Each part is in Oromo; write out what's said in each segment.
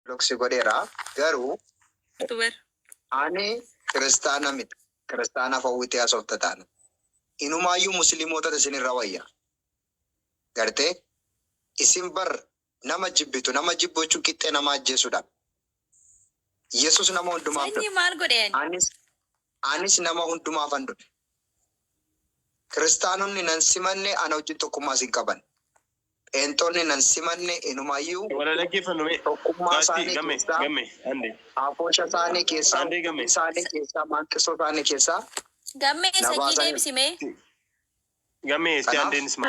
Block si godheera garuu Bar. ani kiristaana miti. Kiristaanaaf hawwitee haasofta taana. Inumaayyuu musliimootatu isinirra wayya. Gartee? Isin bar nama jibbitu. Nama jibbu jechuun qixxee nama ajjeesuudha. Yesus nama hundumaaf Sanyii du'e. maal godhe ani? Anis anis nama hundumaafan du'e. Kiristaanonni nan simanne ana wajjin tokkummaas hin qaban. Pheenxonni nan simanne inumaayyuu Wala dhaggeeffannu mee. tokkummaa Gaasti isaanii gamme keessaa, gamme ande. afoosha isaanii keessaa, Ande gamme. hojii isaanii keessaa, maanqisoo isaanii keessaa Gammee na sanyii baasaniiru. deebisi mee. Gamme isti Kanaaf andeen isma.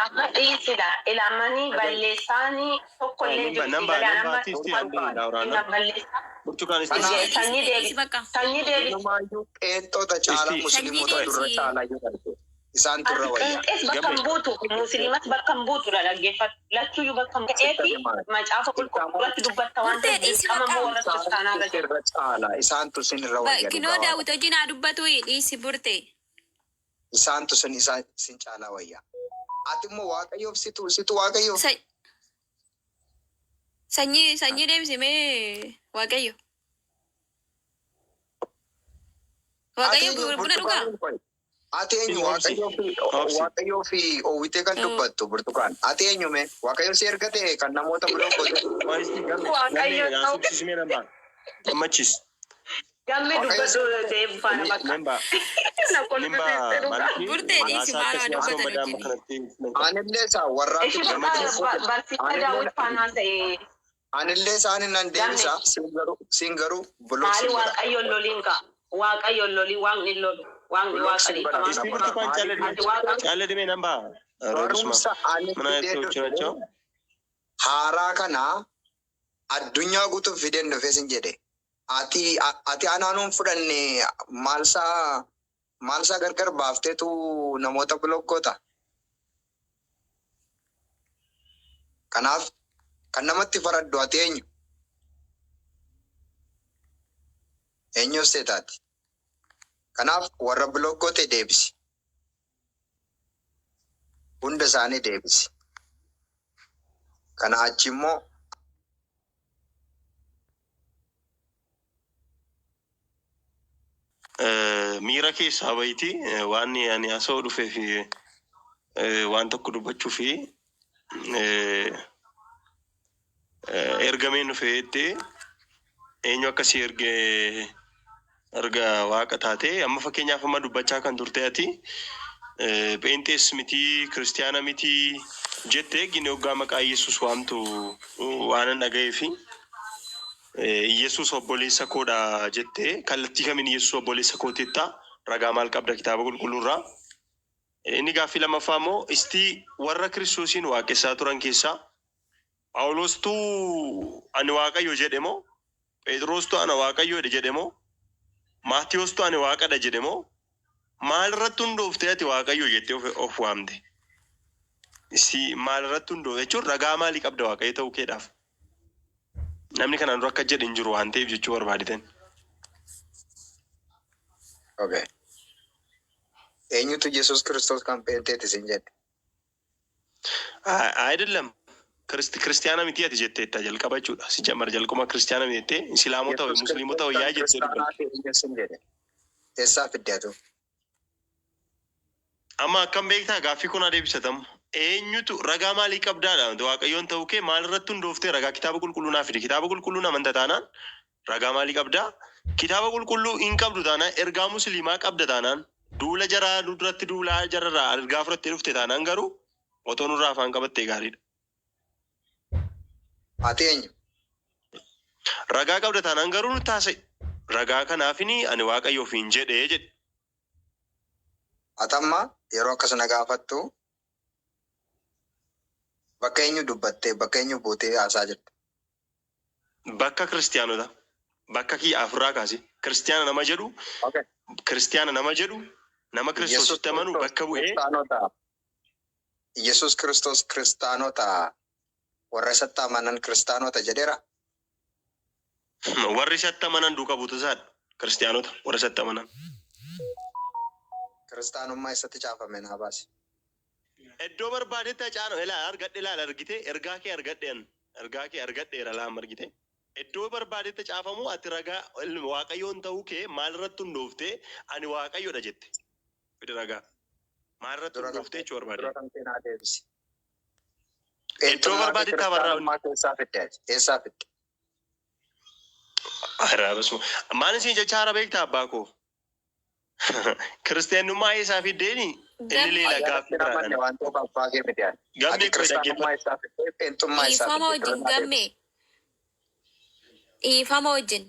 Amma dhiisila ilamanii balleessaanii tokkollee Namba jiru si namba galee namba amma ati isti Burtukaan, andeen daawraana. inna balleessaa Burtukaan isti. Kanaaf Dhiisi sanyii dhiisi deebisi bakka. sanyii deebisi. inumaayyuu pheenxota caalaa Isti Sanyii musliimota durra deebisi. caalaa yoo arge isaan turra Ati wayya. qeenxees bakka Gamme. hin buutu musliimas bakka hin buutu la dhaggeeffadhu lachuuyyuu bakka hin Sitti ta'eefi himaa. macaafa qulqulluutti dubbatta waan Burtee ta'eef dhiisi dirqama bakka. immoo warra kiristaanaa Isaantu irra jira. sirra caala. Isaantu sinirra wayya Kinoo dhugaa waaqa. Daawit hojiin haa dubbatu dhiisi burtee. Isaantu sin isaan sin caalaa wayya. Ati immoo Waaqayyoof situ situ Waaqayyoof. Sanyii sanyii deebisi mee Waaqayyo. Ati Waaqayyo eenyu buna dhugaa? burtukaaniin qoy. Ati eenyu Obsi. Waaqayyoo fi Obsi. Waaqayyoo fi oowwitee kan dubbattu burtukaan. Ati eenyu mee? Waaqayyo si erga ta'e kan namoota biroo godhu. Waa isti gamme gamme Waaqayyo ta'u yaasubsiismee namba. Gammachis. gammee Waaqayyo si dubbadhu erga deebi faana bakka. Nimba Na nimba kolfisiiste dhugaa. maalif Burtee dhiisi haasaa maal akkasii waa haasoo dubbatan badaa amma wajjin. kanatti nan qabu. Anillee isaa warraatti Ishi block bakka Gammachis. godhe. barsiisaa Anillee Daawit faanaa ta'e anillee isaanii nan gamme deebisa. Siin garuu siin garuu block maali siin godha. waaqayyoon loliin ka'a. Waaqayyoon lolii waaqni hin lolu. Waaqni Block waaqa siin godha. dhiifamaa Isti qaba. burtukaan Maaliif Ati waaqa caalladhimee namba. Roodisuma. barumsa ani Mana fidee ሰዎች dhufe ናቸው። haaraa kana addunyaa guutuuf fideen dhufe sin jedhe. Ati ati anaanuun fudhanne maalsaa maalsaa gargar baafteetu namoota block goota. Kanaaf kan namatti faraddu ati eenyu? Eenyuuf seetaati? Kanaaf warra block goote deebisi. Hunda isaanii deebisi. Kana achi immoo Miira keessaa bahiiti waan ani haasa'uu dhufee fi waan tokko dubbachuu fi ergameen dhufee jettee eenyu akkasii erge erga waaqa taate amma fakkeenyaaf amma dubbachaa kan turte ati pheenxees miti kiristiyaana miti jettee gini hoggaa maqaa Yesuus waamtu waanan dhaga'ee fi Yesuus obboleessa koodha jettee kallattii kamiin Yesuus obboleessa kootiitta ragaa maal qabda kitaaba qulqulluurraa? Inni gaaffii lammaffaa immoo istii warra Kiristoosiin waaqessaa turan keessaa Phaawulostuu ani Waaqayyo jedhe moo Phexrostu ana Waaqayyoodha jedhe moo Maatiyostu ani Waaqadha jedhe moo maal irratti hundooftee ati Waaqayyo jettee of, of waamte? Istii maal irratti hundoofte jechuun ragaa maalii qabda Waaqayyo ta'uu keedhaaf? Namni kanaan dura akka jedhe hin jiru waan ta'eef jechuu barbaadeten. Okay. Eenyutu Yesuus Kiristoos kan pheenxeeti sin jedhe? Ayidallam kiristiyaana miti ati jetteetta jalqaba jechuudha. Si jammar jalquma kiristiyaana miti jettee islaamota Yesuus musliimota Kiristoos kan wayyaa jettee dubbatte. kiristaanaa ta'e eenyu sin jedhe? Eessaa fidde atu? Amma akkam beektaa gaaffii kun adeemsifatamu. Eenyutu ragaa maalii qabdaadha? Waaqayyoon ta'uu kee maal irratti hundooftee ragaa kitaaba qulqulluu naa fidi. Kitaaba qulqulluun amanta taanaan ragaa maalii qabdaa? Kitaaba qulqulluu hin qabdu taanaan ergaa musliimaa qabda taanaan duula jaraa duratti duulaa jararraa ergaa fudhattee dhufte taanaan garuu otoo nurraa afaan qabattee gaariidha. Ati eenyu? Ragaa qabda taanaan garuu nutti haasa'i. Ragaa kanaafini ani Waaqayyo ofiin jedhee jedhe. Ati amma yeroo akkas na gaafattu bakka eenyu dubbattee bakka eenyu buutee haasaa jirta? Bakka kiristiyaanota bakka kiyya afurraa kaase kiristiyaana nama jedhu Okay. kiristiyaana nama jedhu nama Yesuus kiristoositti amanu Kiristoos bakka bu'ee kiristaanota Yesuus Kiristoos kiristaanota warra isatti amanan kiristaanota jedheera. warri isatti amanan duuka buutu isaadha. Kiristiyaanota warra isatti amanan. Kiristaanummaa isatti caafame naa baasi. Iddoo barbaadetti hacaano ilaa argadhe ilaala argite ergaa kee argadhe an ergaa kee argadheera laam argite. Iddoo barbaadetti caafamu ati ragaa ilma Waaqayyoon ta'uu kee maalirratti hundooftee ani Waaqayyoodha jette? Fidi ragaa. Maalirratti Dura kan hundooftee jechuu barbaade? dura kan kee naa deebisi. Iddoo Pheenxummaa fi barbaadetti haa barraa'u. kiristaanummaa keessaa fidde ati? Eessaa fidde? Ara basuma. Maal isin jecha haara beektaa abbaa koo? Kiristaanummaa eessaa fiddeeni? Inni Gammee leela Ati gaaffii anatti hin amanne biraadhaan. waan ta'eef abbaa kee miti ani. Ati Gammee koo kiristaanummaa dhaggeeffadhu. eessaa fidde? Pheenxummaa eessaa dhiifama fidde? Dura wajjin naa deebisi. gammee dhiifama wajjin.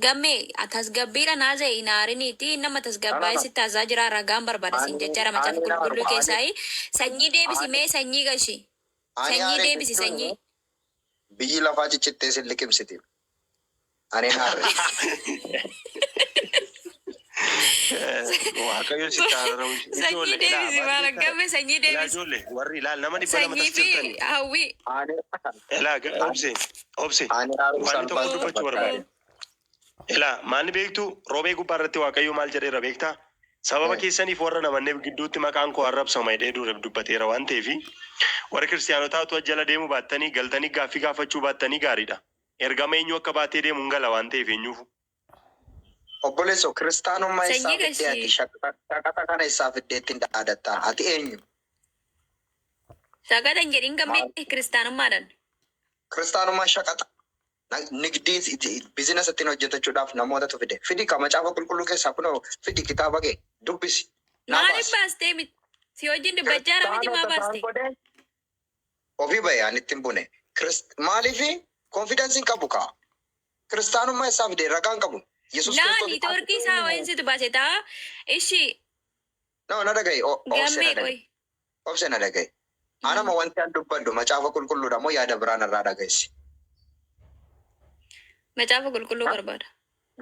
Gammee tasgabbiidha naa za'i naariniiti nama No, no, tasgabbaa'ee no. sitti haasa'aa jira ragaan barbaada siin Ani jecha macaafa ani na qulqulluu argu ani keessaa sanyii deebisi ani mee sanyii gashi ani sanyii aaree deebisi jechuun sanyii. biyyi lafaa ciccittee sin liqimsiti. Ani hin aarre. Waaqayyo sitti haaramu. Sanyii Ijoollee ilaa deebisi maal maal beektaa? gammee sanyii Ilaa deebisi. ijoollee warri ilaal nama 200 Sanyii tas fi jirtani. hawwii. Ani Ilaa ani obse obse ani aaruu waan tokko salphaatti dubbachuu dubbadha. barbaade. Ilaa maal beektu roobee gubbaa irratti Waaqayyo maal jedheera beektaa? Sababa keessaniif warra namanneef gidduutti maqaan koo arrabsama jedhee dura dubbateera waan ta'eef warri kiristaanotaa utuu jala deemuu baattanii galtanii gaaffii gaafachuu baattanii gaariidha. Ergama eenyu akka baatee deemu hin gala waan ta'eef eenyuufu. Obboleessoo kiristaanummaa eessaa Sanyii fiddee ati gashi. shaqaxa kana eessaa fiddee ittiin dhaadatta? Ati eenyu? Shaqaxa hin jedhin Maal? gammee kiristaanummaadhaan. Kiristaanummaa shaqaxa. Nigdii bizinasa ittiin hojjetachuudhaaf namootatu fide. Fidi ka macaafa qulqulluu keessaa kunoo fidi kitaaba kee dubbisi. Naa Maaliif baasi. baastee miti? Si wajjin dubbachaa jira miti maa Kiristaanota isaan baaste? godhe ofii bahe ani ittiin bune. Maaliifi konfidensiin qabu kaa. Kiristaanummaa isaa fide ragaan qabu. Yesuus Laa Kiristoos ati niitoorkii isaa eenyu? wayiinsitu baase taa. Ishi No, na dhaga'i. Obse na gammee dhaga'i. qoy. Obse na dhaga'i. Anama wanti an dubbadhu macaafa qulqulluudha moo yaada biraan irraa dhagaisi? Macaafa qulqulluu barbaada.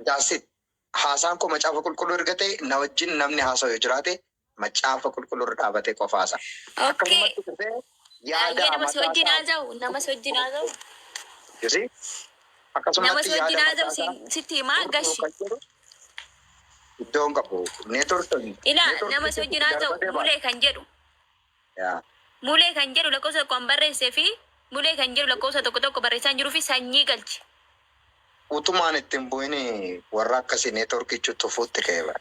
That's it. Haasaan koo macaafa qulqulluu erga ta'e na wajjin namni haasa'u yoo jiraate macaafa qulqulluu irra dhaabatee qofa haasa'a. Okay. Akkasumatti dhufee yaada Ayyee nama si mataa wajjin isaa haasa'u nama si wajjin haasa'u you see? nama Akkasumatti si wajjin yaada haasa'u mataa isaa sitti himaa furduu gashi. kan jedhu iddoo hin qabu. Neetworkiin Ilaa nama si neetworkiin wajjin haasa'u darbatee ba'a. mulee kan jedhu Yaa. mulee kan jedhu lakkoofsa tokko kan barreessee fi mulee kan jedhu lakkoofsa tokko tokko barreessaa hin jiruu fi sanyii galchi. Utumaan ittiin bu'in warra akkasii neetworkichi tufuutti ka'e bara.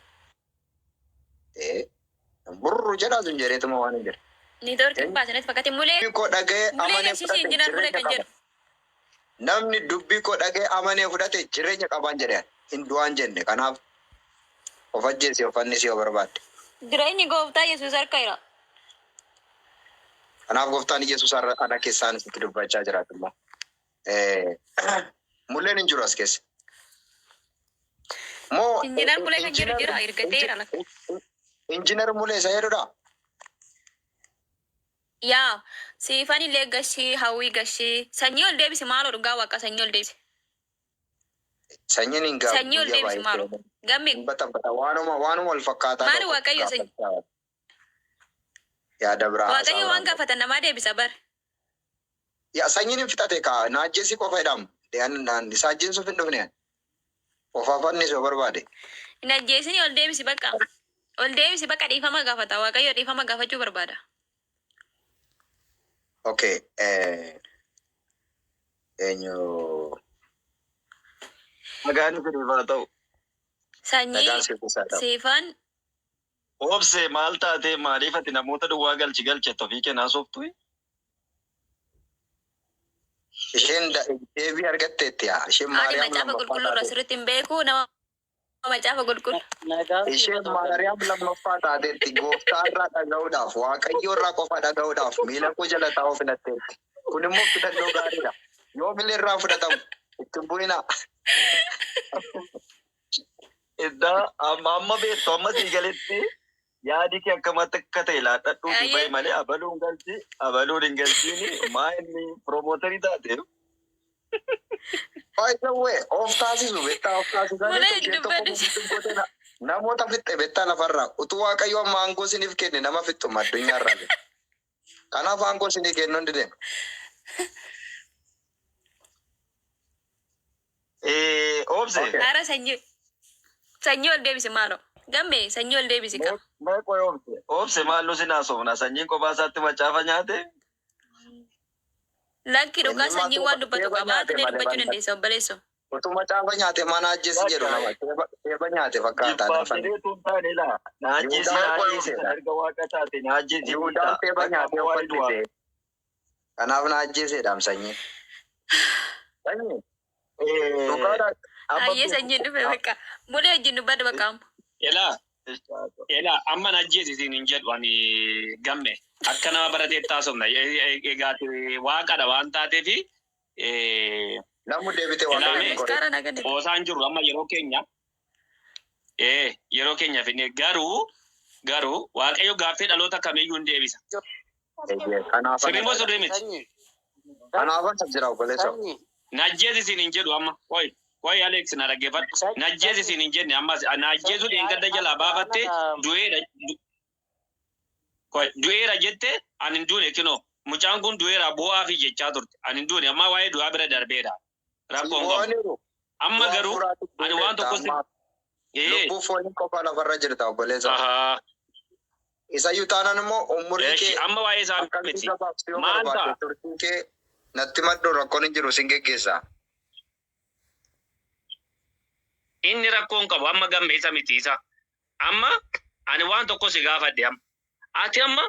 Burru jedhaa sun jedheetuma waan hin jedhe. Niitoorkiin baasanatti fakkaate mulee Dubbii koo dhaga'ee mulee amanee galchisi fudhate injinar mulee jireenya kan qaba. jedhu. Namni dubbii koo dhaga'ee amanee fudhate jireenya qabaan jedhe. Hin du'aan jenne. Kanaaf of ajjeesi of fannisi yoo barbaadde. Jireenyi gooftaa Yesuus harka jira. Kanaaf gooftaan Yesuus har'a ana keessaan sitti dubbachaa jiraatu immoo. Mulleen hin jiru as keessa. Moo Injinar mulee kan jedhu injinar jira ergateera lakka. injinar mulee isa jedhudha. Yaa siifan illee gashii hawwii gashii sanyii ol deebisi maaloo dhugaa waaqa sanyii ol deebisi. Sanyiin hin gaafu Sanyii ol guyyaa deebisi baay'ee maaloo. Gamme hin batabbata. Waanuma waanuma wal fakkaataa maali tokko waaqayyo sanyii gaafachaa yaada biraa waaqayyo haasaa waan waan qabu. gaafatan namaa deebisa bar. Yaa sanyiin hin fixate kaa na ajjeesi qofa jedhamu. Naan isa ajjeesuuf hin dhufne. Of afannis yoo barbaade. Hin ajjeesini ol deebisi bakka. Ol deebisi bakka dhiifama gaafata waaqayyo dhiifama gaafachuu barbaada. Okay. Eenyu Nagaan isiniif haa ta'u. Sanyii nagaan siif haa ta'u. siifan Obse maal taatee maaliif ati namoota duwwaa galchi galchette ofii kennaa sooftu? Isheen deebii argatteetti yaa. Isheen ani Maariyaam macaafa lammaffaa qulqulluu irraa taateetti. sirriitti hin beeku nama macaafa qulqulluu. Nagaan siif Isheen haa ta'u. Maariyaam lammaffaa taateetti gooftaa irraa dhaga'uudhaaf waaqayyo irraa qofa dhaga'uudhaaf miila koo jala taa'uu filatteetti. Kun immoo filannoo gaariidha. Yoo miila irraa fudhatamu ittiin bu'inaa. Iddaa amma amma beektu amma sii galetti yaadi kee akkamatti akka ta'e laadhadhuuti bahi Ayyee malee abaluun galchi abaluun hin galchiini maa inni piroomotarii taate. By the way, of taasisu beektaa of taasisaniitu mulee isheen tokko dubbadhu. mufti gootee namoota fixxe beektaa lafarraa utuu waaqayyo amma aangoo isiniif kenne nama fixxuma addunyaarraa. Kanaaf aangoo isinii kennuu hin dideem. Obse Okay. Hara sanyii sanyii ol deebisi maaloo. Gamme sanyii ol deebisi qaba. mee qoy obse obse maalluu sin haasofna sanyiin kophaa isaatti macaafa nyaate. Lakki dhugaa Eenyummaa sanyiin waan dubbatu teeba qaba. nyaate Ati malee dubbachuu wanta. dandeessa obboleesso. Utuma caafa nyaate mana ajjeesi jedhu nama. Teeba nyaate fakkaataa Jibbaaf lafa. jedhee tun taane laa. Na ajjeesi Yihuudaan na ajjeesi ajjeesedha. kan erga waaqa taate na ajjeesi Yihuudaan dhiisaa. teeba Bakka nyaatee amma waa'ee du'aa. uffannise. Kanaaf na ajjeesedhaam sanyiin. Sanyiin dhugaadha. Amma Ayyee sanyiin dhufe bakka. Mulee wajjin dubbadhu bakka amma. Elaa, elaa, amma na ajjeesisiin hin jedhu ani gamme. Akka nama barateetti haasofna. Egaa ati waaqadha waan taateefi Namu deebitee waaqayyo Ilaame. hin qorin. Karaa naga dide. Qoosaan jiru amma yeroo keenya. Yeroo keenya finne garuu Waaqayyo gaaffii dhaloota kamiyyuu hin deebisa. Eeyyee, Kanaaf Sirrii moo sirrii miti? Sanyii, kanaaf as jira obboleessoo. sanyii, Na ajjeesisiin hin jedhu amma. Qoy, qoy Alex na dhaggeeffadhu. Na ajjeesisiin hin jenne ammas na ajjeesuu dheengadda jalaa baafatte du'eera. Qoy, du'eera jette ani hin duune kinoo. Mucaan kun du'eera bu'aa fi jechaa turte. Ani hin duune amma waa'ee du'aa bira darbeera. Rakkoon qabu. Bo'aniiru. Amma garuu ani waan tokko si Lubbuu foonii qofa lafarra jirta obboleessa. Ahaa. Isayyuu taanaan immoo umurii Eeshi kee amma waa'ee isaa akkamii miti. gabaabsuu yoo Maal barbaadde ta'a? turtii kee natti maddu rakkoon hin jiru sin geggeessa. Inni rakkoon qabu amma gamme isa miti isa. Amma ani waan tokko si gaafadhe amma. Ati amma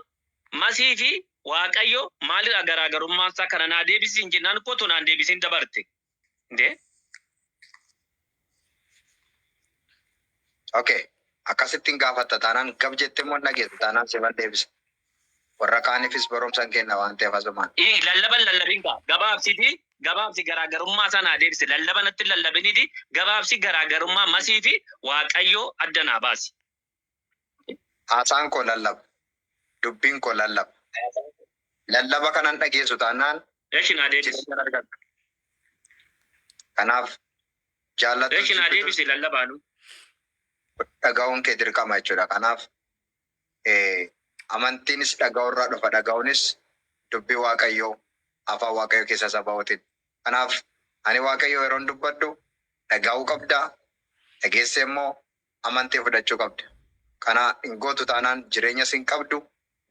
masii fi Waaqayyo maalidha garaagarummaan isaa kana naa deebisiin jennaan kootu naan deebisiin dabarte. Ndee? Okay. Akkasittiin gaafatta taanaan gab jettee immoo dhageessa taanaan sifan deebisa. Warra kaaniifis barumsa hin kenna waan ta'eef asumaan. Lallaban lallabin kaa gabaabsiti gabaabsi garaagarummaa isaa naa deebise lallaba natti lallabiniti gabaabsi garaagarummaa masii fi Waaqayyo adda naa baasi. Haasaan koo lallaba. Dubbiin koo lallaba. Lallaba kanan dhageessu taanaan Eshi naa deebisi. jireenya argadhu. Kanaaf jaallattu Eshi naa jibbitus deebisi lallabaanu. dhaga'uun kee dirqama jechuudha. Kanaaf amantiinis dhaga'uurraa dhufa. Dhaga'uunis dubbii Waaqayyoo afaan Waaqayyoo keessa isa ba'uutiin. Kanaaf ani Waaqayyoo yeroon dubbadhu dhaga'uu qabda. Dhageessee immoo amantii fudhachuu qabda. Kana hin gootu taanaan jireenya sin qabdu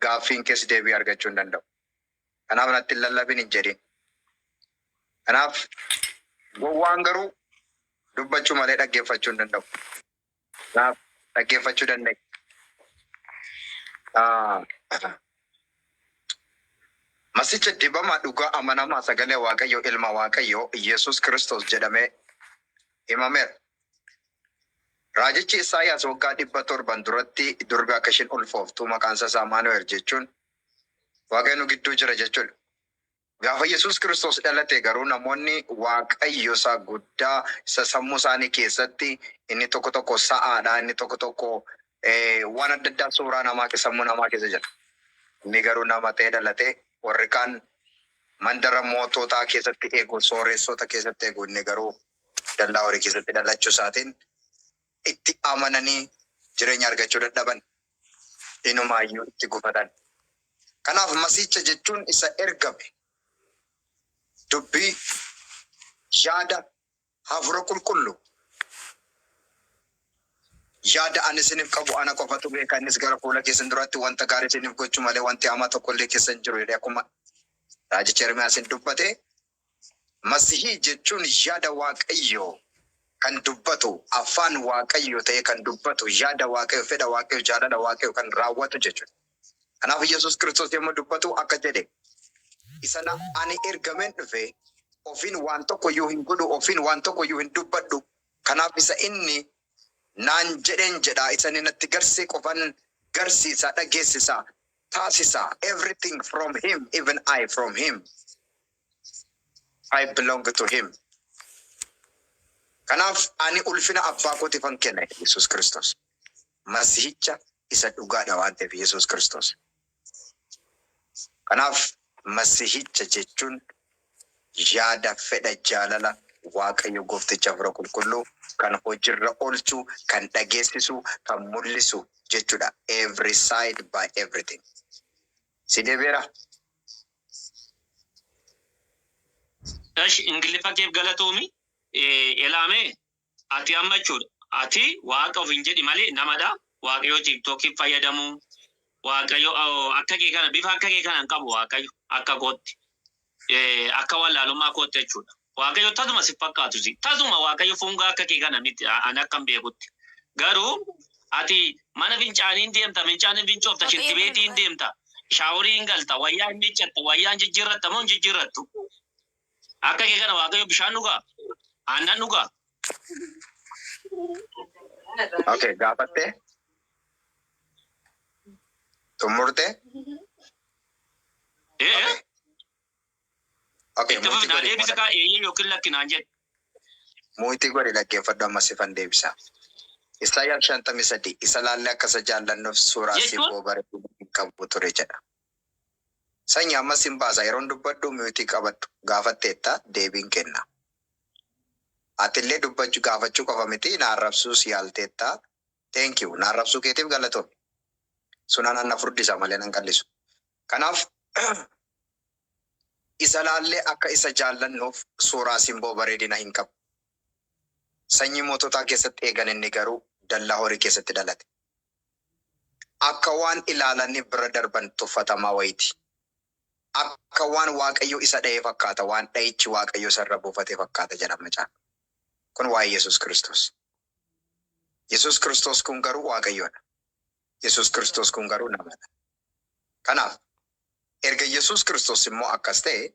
gaaffiin kees deebii argachuu hin danda'u. Kanaaf natti hin lallabin hin jedhin. Kanaaf gowwaan garuu dubbachuu malee dhaggeeffachuu hin danda'u. Kanaaf dhaggeeffachuu danda'e. Masicha dibamaa dhugaa amanamaa sagalee Waaqayyoo ilma Waaqayyoo Yesuus Kiristoos jedhamee himameera. Raajichi Isaayyaas waggaa 700 duratti durbi akka isheen ulfooftu maqaan isaas Amaanu'el jechuun Waaqayyo nu gidduu jira jechuudha. Gaafa Yesuus Kiristoos dhalate garuu namoonni Waaqayyo isa guddaa isa sammuu isaanii keessatti inni tokko tokko sa'aadha, inni tokko tokko waan adda addaa suuraa namaa sammuu namaa keessa jira. Inni garuu nama ta'ee dhalate warri kaan mandara moototaa keessatti eegu, sooressota keessatti eegu, inni garuu dallaa horii keessatti dhalachuu isaatiin itti amananii jireenya argachuu dadhaban. Inumaayyuu itti gufatan. Kanaaf masiicha jechuun isa ergame dubbii yaada hafuura qulqulluu yaada ani isiniif qabu ana qofatu beeka innis gara fuula keessan duratti wanta gaarii isiniif gochuu malee wanti hamaa tokko illee keessa hin jiru jedhee akkuma raajicha Ermiyaasiin dubbate masihii jechuun yaada Waaqayyoo kan dubbatu afaan Waaqayyoo ta'ee kan dubbatu yaada Waaqayyoo fedha Waaqayyoo jaalala Waaqayyoo kan raawwatu jechuudha. Kanaaf Yesuus Kiristoos yommuu dubbatu akka jedhe isa ani ergameen dhufe ofiin waan tokko iyyuu hin godhu ofiin waan tokko iyyuu hin dubbadhu. Kanaaf isa inni naan jedheen jedha isa inni natti garsee qofan garsiisa dhageessisa taasisa everything from him even I from him I belong to him. Kanaaf ani ulfina abbaa kootiifan kenna Yesuus Kiristoos. Masihicha isa dhugaadha waan ta'eef Yesuus Kiristoos. Kanaaf masihicha jechuun yaada fedha jaalala Waaqayyo goofticha hafuura qulqulluu kan hojiirra oolchu, kan dhageessisu, kan mul'isu jechuudha. Every side by everything. Si deebi'eera? Eshi Ingiliffa keef galatoomi. Elaamee ati amma jechuudha. Ati waaqa of hin jedhi malee namadha. Waaqayyo tiiktookii fayyadamu. Waaqayyo akka kee kana bifa akka kee kana hin qabu Waaqayyo akka kootti. Akka wallaalummaa kootti jechuudha. Waaqayyo tasuma si fakkaatu si. Tasuma Waaqayyo fungaa akka kee kana miti ani akkan beekutti. Garuu ati mana fincaanii deemta, fincaanii fincoofta, Waaqayyo shintibeetii deemta, shaaworii hin galta, wayyaa hin miiccatta, wayyaa hin jijjiirratta moo hin jijjiirrattu? Akka kee kana Waaqayyo bishaan dhugaa? Aannan dhugaa? Okay, gaafattee xumurtee? Ee Okay. Okay, itti muutii fufi naa godhi. deebisi kaa eeyyee yookiin lakki naan jedhe. Muutii godhi, dhaggeeffadhu, amma sifan deebisa. Isaayyaas 53 isa laallee akka isa jaallannuuf suuraa Jechuun simboo bareedu hin qabu ture jedha. Sanyi ammas hin baasa, yeroon dubbadhu muutii qabadhu, gaafatteetta, deebiin kenna. Atillee dubbachuu gaafachuu qofa miti, na arrabsuus yaalteetta. Thank you. Na arrabsuu keetiif galatoomi. Sunaan na furdisa malee nan qallisu. Kanaaf isa laallee akka isa jaallannuuf suuraa simboo bareedina hin qabu. Sanyii moototaa keessatti eegan, inni garuu dallaa horii keessatti dhalate. Akka waan ilaalanii bira darban tuffatamaa wayiiti. Akka waan Waaqayyo isa dha'ee fakkaata, waan dha'ichi Waaqayyo isa irra buufate fakkaata jedha macaafa. Kun waa'ee Yesuus Kiristoos. Yesuus Kiristoos kun garuu Waaqayyoodha. Yesuus Kiristoos kun garuu namadha. Kanaaf erga Yesuus Kiristoos immoo akkas ta'e,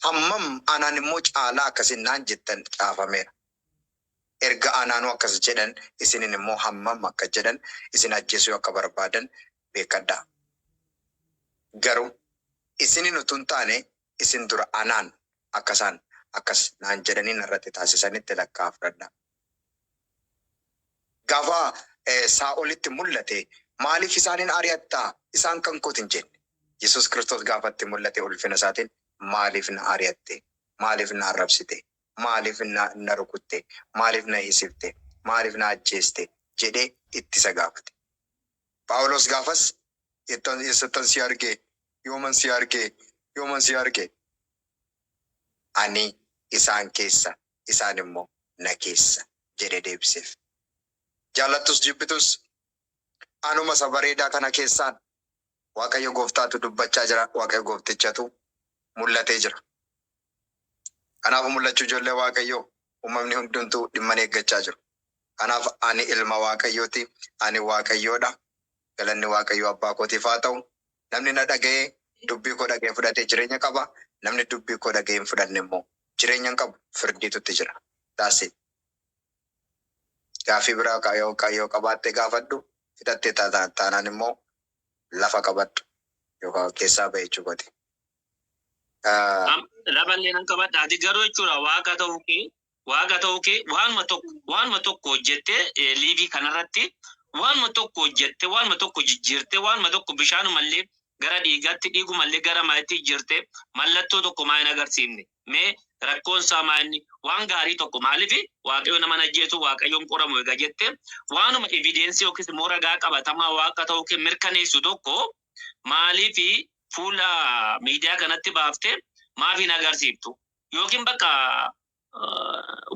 hammam anaan immoo caalaa akkasin naan jettan caafameera. Erga anaanuu akkas jedhan, isinin immoo hammam akka jedhan, isin ajjeesuu akka barbaadan beekadhaa. Garuu isinin utuu hin taane, isin dura anaan akkasaan akkas naan jedhanii narratti taasisanitti lakkaa fudhadhaa. Gaafa Saa'olitti mul'ate, "Maaliif isaanin ari'attaa? Isaan kan kooti" hin jenne. Yesuus Kiristoos gaafatti mul'ate ulfina isaatiin, "Maaliif na ari'atte? Maaliif na arrabsite? Maaliif na rukutte? Maaliif na hisifte? Maaliif na ajjeeste?" jedhee ittisa gaafate. Phaawulos gaafas, "Eessattan si arge? Yooman si arge? Yooman si arge?" "Ani isaan keessa, isaan immoo na keessa" jedhee deebiseef. Jaallattus jibbitus, anuma isa bareedaa kana keessaan Waaqayyo gooftaatu dubbachaa jira. Waaqayyo gooftichatu mul'atee jira. Kanaaf mul'achuu ijoollee Waaqayyoo uumamni hundumtuu dhimman eeggachaa jiru. Kanaaf ani ilma Waaqayyooti. Ani Waaqayyoodha. Galanni Waaqayyoo abbaa kootiif haa ta'u. Namni na dhaga'ee, dubbii koo dhaga'ee fudhatee jireenya qaba. Namni dubbii koo dhaga'ee hin fudhanne immoo jireenya hin qabu. Firdiitu itti jira. That's it. Gaaffii biraa yoo qabaatte gaafadhu. Fixattee taanaan immoo lafa qabadhu yookaan keessaa bahe jechuu kooti. Lafa illee nan qabadha. Ati garuu jechuudha, waaqa ta'uu kee waanuma tokko hojjettee, liivii kanarratti waanuma tokko hojjettee, waanuma tokko jijjiirtee, waanuma tokko bishaanumallee gara dhiigaatti, dhiigumallee gara maalitti jijjiirtee, mallattoo tokko maa hin agarsiifne? Mee rakkoon isaa maa inni? Waan gaarii tokko, maaliif Waaqayyo nama ajjeesu, Waaqayyoon qoramu egaa jettee, waanuma evidence yookiis immoo ragaa qabatamaa waaqa ta'uu kee mirkaneessu tokko maaliif fuula miidiyaa kanatti baaftee maaf hin agarsiiftu? Yookiin bakka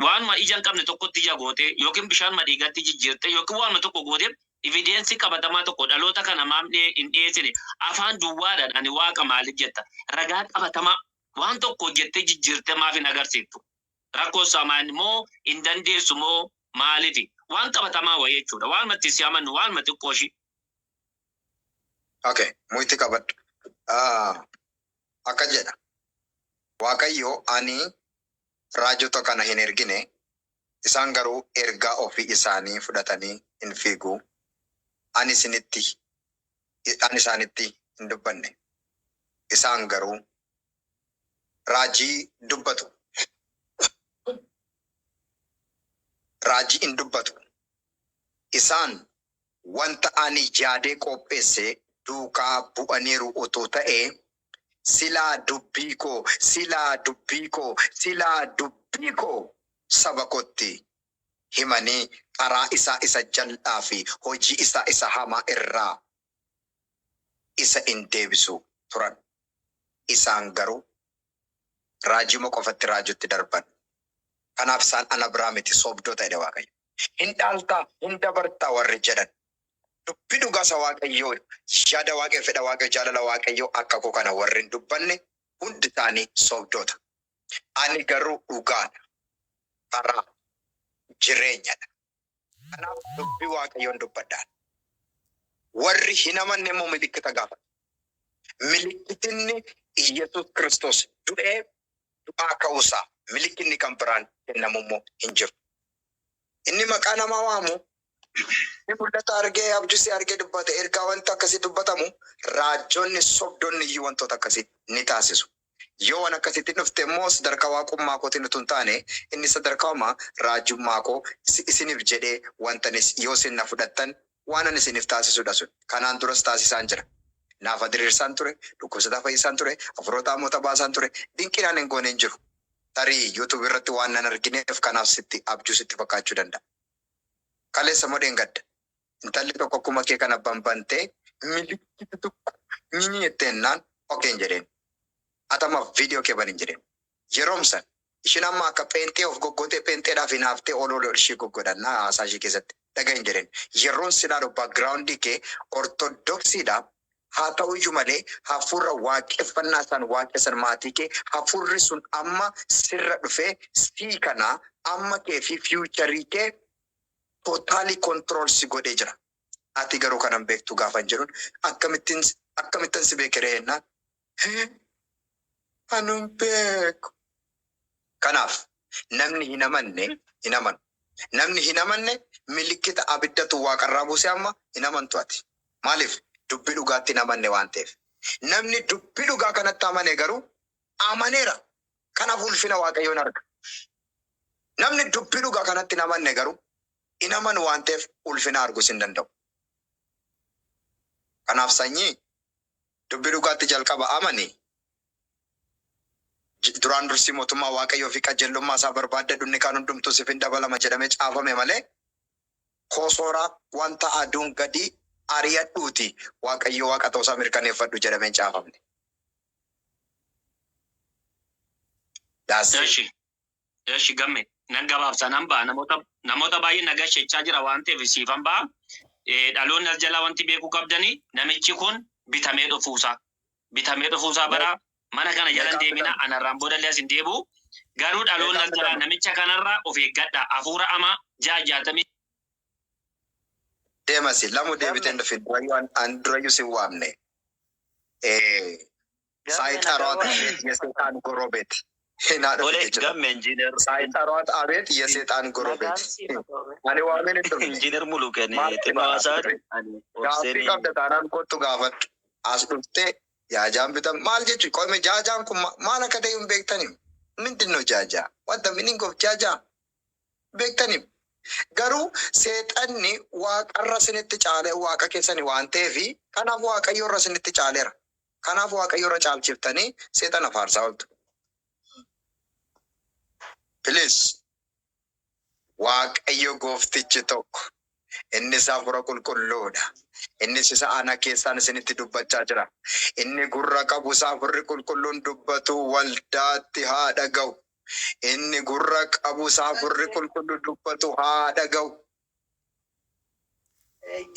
waanuma ija hin qabne tokkotti ija goote, yookiin bishaanuma dhiigatti jijjiirte, yookiin waanuma tokko goote, evidence qabatamaa tokko dhaloota kana maaf hin dhiyeessine? Afaan duwwaadhaan ani waaqa maaliif jetta? Ragaa qabatamaa waan tokko hojjettee jijjiirte maaf hin agarsiiftu? Rakkoo isaa maal moo hin dandeessu moo maalifi? Waan qabatamaa wayii jechuudha, waanuma itti si amannu, waanuma xiqqoo ishii. Okay, muyti qabadhu. Akka jedha. Waaqayyo, "Ani raajota kana hin ergine, isaan garuu ergaa ofii isaanii fudhatanii hin fiigu. Ani isaanitti hin dubbanne. Isaan garuu raajii dubbatu. Raajii hin dubbatu. Isaan wanta ani yaadee qopheesse duukaa bu'aniiru utuu ta'ee, silaa dubbii koo, silaa dubbii koo, silaa dubbii koo saba kootti himanii karaa isaa isa jal'aa fi hojii isaa isa hamaa irraa isa in deebisu turan. Isaan garuu raajima qofatti raajutti darban. Kanaaf isaan ana biraa miti, sobdoota" jedhe Waaqayyo. Hin dhaaltaa, hin dabartaa warri jedhan. Dubbii dhugaa isa Waaqayyoo, yaada Waaqayyo, fedha Waaqayyo, jaalala Waaqayyoo akka koo kana warri hin dubbanne Hundi isaanii sobdoota. Ani garuu dhugaadha. Karaa jireenyadha. Kanaaf dubbii Waaqayyoon dubbadhaan. Warri hin amanne immoo milikkita gaafatu. Milikkitinni Iyyasuus Kiristoos du'ee du'aa ka'uusaa milikkinni kan biraan kennamu immoo hin jiru. Inni maqaa namaa waamu, inni mul'ata argee, abjuu argee dubbate, ergaa wanta akkasii dubbatamu, raajonni sobdonni iyyuu wantoota akkasii ni taasisu. Yoo waan akkasitti dhufte immoo sadarkaa waaqummaa kootiin utuu hin taane, inni sadarkaa raajummaa koo isiniif jedhee wantanis yoo isin na fudhattan waan ani isiniif taasisudha sun. Kanaan duras taasisaan jira. Naafa diriirsaan ture, dhukkubsataa fayyisaan ture, hafuurota hamoota baasaan ture, dinqinaan hin goone hin jiru. Tarii YouTube irratti waan nan argineef kanaaf sitti abjuu sitti fakkaachuu danda'a. Kaleessa modeen gadda. Intalli tokko akkuma kee kana banbantee milikkita tokko nyinyi jetteennaan okeen jedheen. Atamaaf viidiyoo kee banin jedheen. Yeroomsan ishiin amma akka pheenxee of goggootee pheenxeedhaaf hinaaftee ol ol ishii goggodhan haasaa ishii keessatti dhagahin jedheen. Yeroon silaa backgroundii kee ortodoksiidha. Haa ta'uyyuu malee hafuura waaqeffannaa isaan waaqessan maatii kee hafuurri sun amma sirra dhufee sii kana amma kee fi futureii kee totally control si godhee jira. Ati garuu kanan beektu gaafan jedhuun akkamittiin akkamittan si beekere jennaan, "Anun beeku." Kanaaf namni hin amanne hin amanu. Namni hin amanne milikkita abiddatu waaqarraa buuse amma hin amantu ati. Maaliif? Dubbii dhugaatti hin amanne waan ta'eef. Namni dubbii dhugaa kanatti amane garuu amaneera. Kanaaf ulfina Waaqayyoon arga. Namni dubbii dhugaa kanatti hin amanne garuu hin amanu waan ta'eef ulfina arguus hin danda'u. Kanaaf sanyii, dubbii dhugaatti jalqaba amani. Duraan dursii mootummaa Waaqayyoo fi qajeelummaa isaa barbaaddadhu, inni kaan hundumtuu siif hin dabalama jedhamee caafame malee, kosooraa wanta aduun gadi ari'adhuuti Waaqayyo Waaqa ta'uusaa mirkaneeffadhu jedhamee hin caafamne. That's it. Eshi, gamme nan gabaabsa, nan ba'a. Namoota baay'ee na gashechaa jira waan ta'eef siifan ba'a. Dhaloonni as jalaa wanti beekuu qabdanii, namichi kun bitamee dhufuusaa. Bitamee dhufuusaa bara mana kana jala hin Meeqaan deemina, bitame? Anarraan boodallee as hin deebi'u. Garuu dhaloonni Meeqaan as jalaa bitame? namicha kanarraa of eeggadha. Hafuura amaa 660. Deemasi lamu deebiteen dhufin, durayyuu an durayyuu sin waamne. ሳይጠሯት አቤት የሴጣን ጎረቤት naa Tole, dhufite jira. Gamme, injiinar ሳይጠሯት አቤት የሴጣን ጎረቤት. Ani waameen hin dhufne. Injiinar Muluqeen Maal xinnoo haasaa dhufe? ani Gaaffii obseen qabda taanaan kottu gaafadhu. As dhuftee jaajaan bitan maal jechuun qoome, jaajaan kun maal akka ta'e hin beektanii? ምንድን ነው ጃጃ? What the meaning of ጃጃ? Beektanii? Garuu seexanni waaqarra isinitti caalee waaqa keessanii waan ta'eefi kanaaf Waaqayyoorra isinitti caaleera. Kanaaf Waaqayyoorra caalchiftanii seexana faarsaa ooltu. Please, Waaqayyo gooftichi tokko, innis hafuura qulqulluudha. Innis isa ana keessaan isinitti dubbachaa jira. Inni gurra qabu isa hafuurri qulqulluun dubbatu waldaatti haa dhaga'u. Inni gurra qabu isa hafuurri qulqulluun dubbatu haa dhaga'u.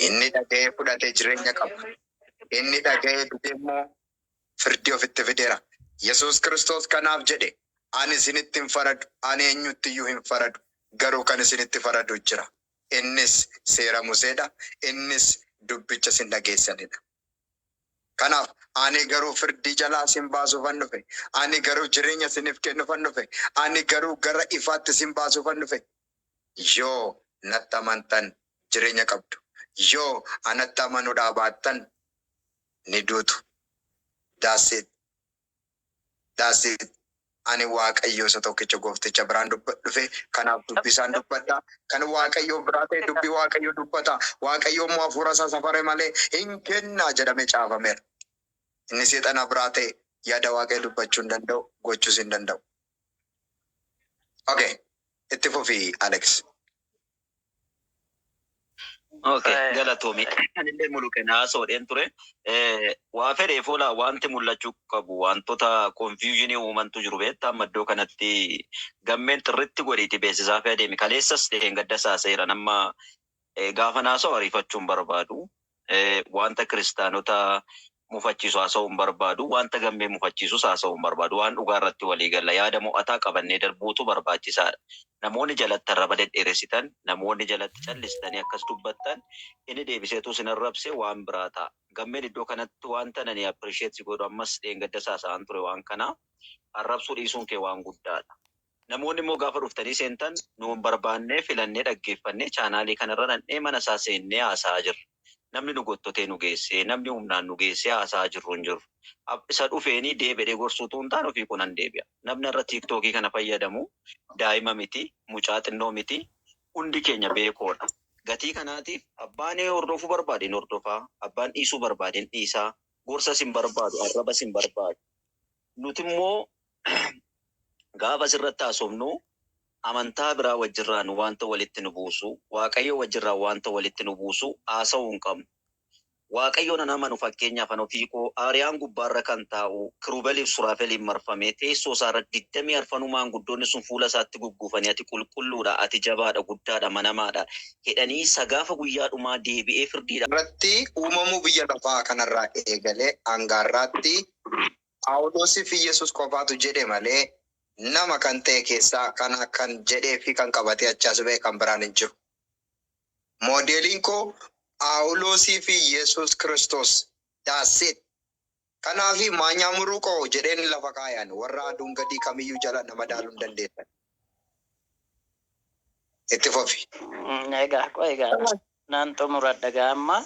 Inni dhaga'ee fudhatee jireenya qaba. Inni dhaga'ee dide immoo firdii ofitti fideera. Yesuus Kiristoos kanaaf jedhe, "Ani isinitti hin faradu, ani eenyutti iyyuu hin faradu, garuu kan isinitti faradu jira. Innis seera Museedha, innis dubbicha isin dhageessanidha. Kanaaf ani garuu firdii jalaa isin baasuufan dhufe. Ani garuu jireenya isiniif kennuufan dhufe. Ani garuu gara ifaatti isin baasuufan dhufe. Yoo natti amantan jireenya qabdu. Yoo anatti amanuudhaa baattan ni duutu." That's it. That's it. Ani Waaqayyo isa tokkicha goofticha biraan dhufe. Kanaaf dubbii isaan dubbadha. Kan Waaqayyo biraa ta'e dubbii Waaqayyo dubbata. Waaqayyo immoo hafuura isaa safare malee hin kennaa jedhamee caafameera. Inni seexana biraa ta'e yaada Waaqayyo dubbachuu hin danda'u, gochuus hin danda'u. Okay, itti fufi, Alex. Okay, galatoomi. Anillee Muluqeen haasa'uudhaan ture. Waa fedhee fuula wanti mul'achuu qabu wantoota confusionii uumantu jiru beektaa. Amma iddoo kanatti gammeen xirritti godhiiti beeksisaa fi adeemi. Kaleessas gadda saaseera nama gaafa naasa'u ariifachuu hin barbaadu. Wanta kiristaanota Mufachiisu haasa'uu hin barbaadu. Wanta Gammee mufachiisus haasa'uu hin barbaadu. Waan dhugaa irratti walii galla. Yaada mo'ataa qabannee darbuutu barbaachisaadha. Namoonni jalatti arraba dhedheeressitan, namoonni jalatti callistanii akkas dubbattan, inni deebiseetu isin arrabse waan biraa ta'a. Gammeen iddoo kanatti wanta nani appreciate si godhu, ammas dheengadda saasa'an ture waan kana, arrabsuu dhiisuun kee waan guddaadha. Namoonni immoo gaafa dhuftanii seentan, nuun barbaannee filannee dhaggeeffannee chaanaalii kanarra dhandhee mana isaa seennee haasa'aa jirra. Namni nu gottotee nu geessee, namni humnaan nu geessee haasa'aa jirru hin jiru. Isa dhufeenii deebi'ee gorsuutu hin taane, ofii kunan deebi'a. Namni irra TikTokii kana fayyadamu daa'ima miti, mucaa xinnoo miti, hundi keenya beekoodha. Gatii kanaatiif abbaan hordofuu barbaadeen hordofaa, abbaan dhiisuu barbaadeen dhiisaa, gorsas hin barbaadu, arrabas hin barbaadu. Nuti immoo gaafa asirratti haasofnu amantaa biraa wajjirraan wanta walitti nu buusu, Waaqayyo wajjirraan wanta walitti nu buusu haasa'uu hin qabnu. Waaqayyo nan amanu, fakkeenyaaf an ofii koo aariyaan gubbaarra kan taa'u, kirubeliif suraafeliin marfamee, teessoo isaarra 24nuu maanguddoonni sun fuula isaatti gugguufanii, "Ati qulqulluudha, ati jabaadha, guddaadha, manamaadha" jedhanii isa gaafa guyyaa dhumaa deebi'ee firdiidha. Irratti uumamuu biyya lafaa kanarraa eegalee hangaarraatti Phaawulosii fi Yesuus qofaatu jedhe malee nama kan ta'e keessaa kana kan jedhee fi kan qabatee achaas ba'e kan biraan hin jiru. Moodeliin koo Phaawulosii fi Yesuus Kiristoos. That's it. Kanaafi maanyaa koo jedheen lafa kaayan warra aduun gadii kamiyyuu jala nama daaluu hin dandeessan. Itti fufi. Egaa, egaa, naan xumuradha gaa amma.